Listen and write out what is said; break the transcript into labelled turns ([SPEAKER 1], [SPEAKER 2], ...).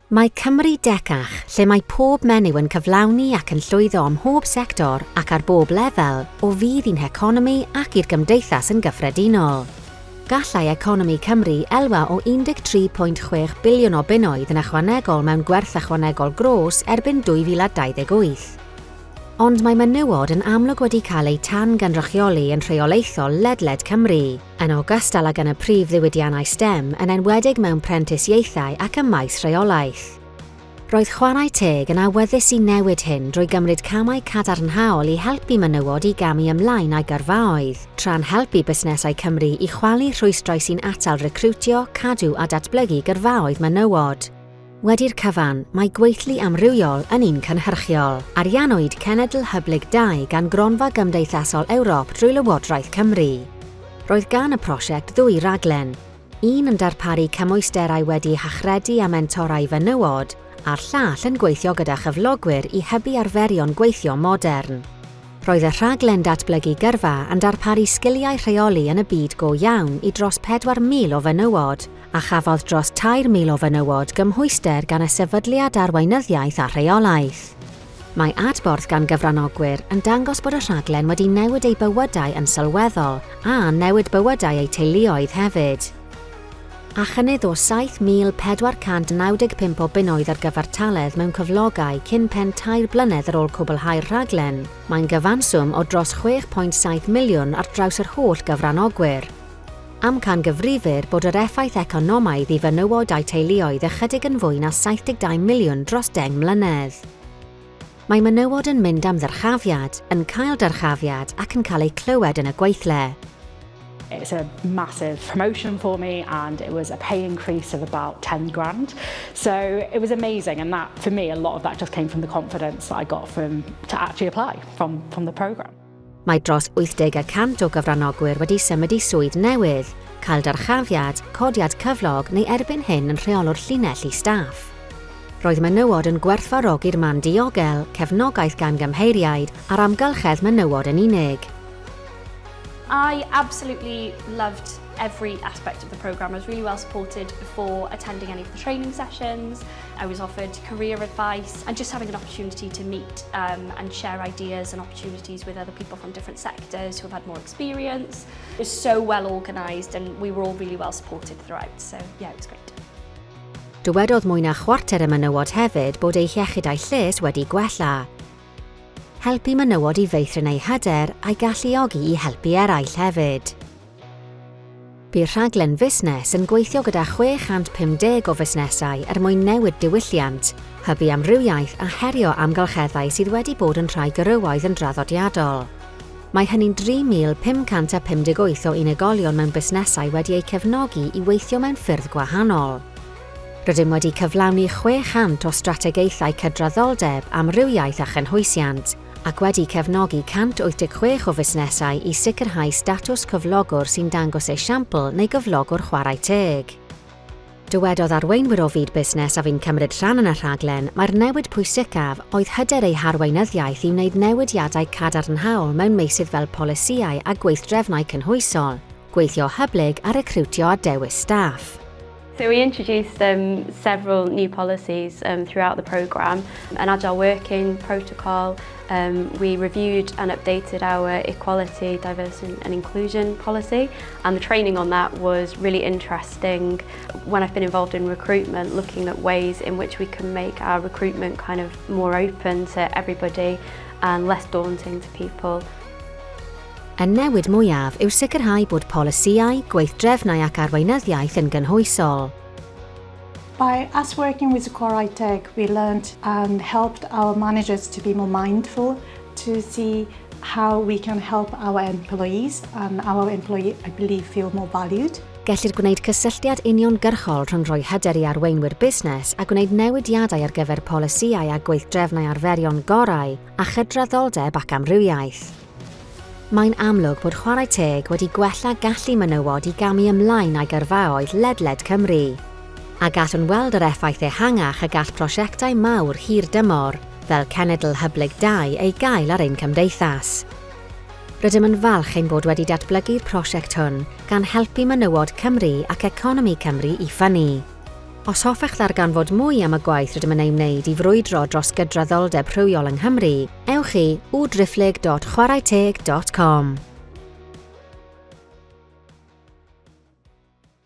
[SPEAKER 1] Mae Cymru decach, lle mae pob menyw yn cyflawni ac yn llwyddo ym mhob sector ac ar bob lefel, o fudd i'n heconomi ac i'r gymdeithas yn gyffredinol. Gallai economi Cymru elwa o 13.6 biliwn o bunnoedd yn ychwanegol mewn gwerth ychwanegol gros erbyn 2028. Ond mae menywod yn amlwg wedi cael eu tan-gynrychioli yn rheolaethol ledled Cymru, yn ogystal ag yn y prif ddiwydiannau stem, yn enwedig mewn prentisiaethau ac ym maes rheolaeth. Roedd Chwarae Teg yn awyddus i newid hyn drwy gymryd camau cadarnhaol i helpu menywod i gamu ymlaen â'u gyrfaoedd, tra'n helpu busnesau Cymru i chwalu rhwystrau sy'n atal recriwtio, cadw a datblygu gyrfaoedd menywod. Wedi'r cyfan, mae gweithlu amrywiol yn un cynhyrchiol. Ariannwyd Cenedl Hyblyg 2 gan Gronfa Gymdeithasol Ewrop drwy Lywodraeth Cymru. Roedd gan y prosiect ddwy raglen, un yn darparu cymwysterau wedi'u hachredu a mentora i fenywod, a'r llall yn gweithio gyda chyflogwyr i hybu arferion gweithio modern. Roedd y rhaglen datblygu gyrfa yn darparu sgiliau rheoli yn y byd go iawn i dros 4,000 o fenywod, a chafodd dros 3,000 o fenywod gymhwyster gan y Sefydliad Arweinyddiaeth a Rheolaeth. Mae adborth gan gyfranogwyr yn dangos bod y rhaglen wedi newid eu bywydau yn sylweddol a newid bywydau eu teuluoedd hefyd. A chynnydd o 7,495 o bunnoedd ar gyfartaledd mewn cyflogau cyn pen tair blynedd ar ôl cwblhau'r rhaglen, mae'n gyfanswm o dros 6.7 miliwn ar draws yr holl gyfranogwyr. Amcangyfrifir bod yr effaith economaidd i fenywod a'u teuluoedd ychydig yn fwy na 72 miliwn dros deng mlynedd. Mae menywod yn mynd am ddyrchafiad, yn cael dyrchafiad ac yn cael eu clywed yn y gweithle.
[SPEAKER 2] It's a massive promotion for me and it was a pay increase of about 10 grand. So it was amazing and that, for me, a lot of that just came from the confidence that I got from to actually apply from, from the programme.
[SPEAKER 1] Mae dros 80 y cant o gyfranogwyr wedi symud i swydd newydd, cael dyrchafiad, codiad cyflog neu erbyn hyn yn rheolwr llinell i staff. Roedd menywod yn gwerthfawrogi'r man diogel, cefnogaeth gan gymheiriaid a'r amgylchedd menywod yn unig.
[SPEAKER 3] I absolutely loved every aspect of the programme. I was really well supported before attending any of the training sessions. I was offered career advice and just having an opportunity to meet um, and share ideas and opportunities with other people from different sectors who have had more experience. It was so well organised and we were all really well supported throughout. So yeah, it was great.
[SPEAKER 1] Dywedodd mwy na chwarter y menywod hefyd bod eu hiechyd a'u lles wedi gwella. Helpu menywod i feithrin eu hyder a'i galluogi i helpu eraill hefyd. Bu'r rhaglen fusnes yn gweithio gyda 650 o fusnesau er mwyn newid diwylliant, hybu amrywiaeth a herio amgylcheddau sydd wedi bod yn rhai gyrywaidd yn draddodiadol. Mae hynny'n 3,558 o unigolion mewn busnesau wedi eu cefnogi i weithio mewn ffyrdd gwahanol. Rydym wedi cyflawni 600 o strategaethau cydraddoldeb, amrywiaeth a chynhwysiant, ac wedi cefnogi 186 o fusnesau i sicrhau statws cyflogwr sy'n dangos esiampl neu gyflogwr chwarae teg. Dywedodd arweinwyr o fyd busnes a fu'n cymryd rhan yn y rhaglen mai'r newid pwysicaf oedd hyder eu harweinyddiaeth i wneud newidiadau cadarnhaol mewn meysydd fel polisïau a gweithdrefnau cynhwysol, gweithio hyblyg a recriwtio a dewis staff.
[SPEAKER 4] So we introduced um, several new policies um, throughout the programme, an agile working protocol, um, we reviewed and updated our equality, diversity and inclusion policy and the training on that was really interesting. When I've been involved in recruitment, looking at ways in which we can make our recruitment kind of more open to everybody and less daunting to people.
[SPEAKER 1] Y newid mwyaf yw sicrhau bod polisïau, gweithdrefnau ac arweinyddiaeth yn gynhwysol.
[SPEAKER 5] By us working with Chwarae Teg, we learned and helped our managers to be more mindful to see how we can help our employees and our employee, I believe, feel more valued.
[SPEAKER 1] Gellir gwneud cysylltiad uniongyrchol rhwng rhoi hyder i arweinwyr busnes a gwneud newidiadau ar gyfer polisïau a gweithdrefnau arferion gorau a chydraddoldeb ac amrywiaeth. Mae'n amlwg bod Chwarae Teg wedi gwella gallu menywod i gamu ymlaen â'u gyrfaoedd ledled Cymru. A gallwn weld yr effaith ehangach y gall prosiectau mawr hir dymor, fel Cenedl Hyblyg 2, ei gael ar ein cymdeithas. Rydym yn falch ein bod wedi datblygu'r prosiect hwn, gan helpu menywod Cymru ac economi Cymru i ffynnu. Os hoffech ddarganfod mwy am y gwaith rydym yn ei wneud i frwydro dros gydraddoldeb rhywiol yng Nghymru, ewch i www.chwaraeteg.com.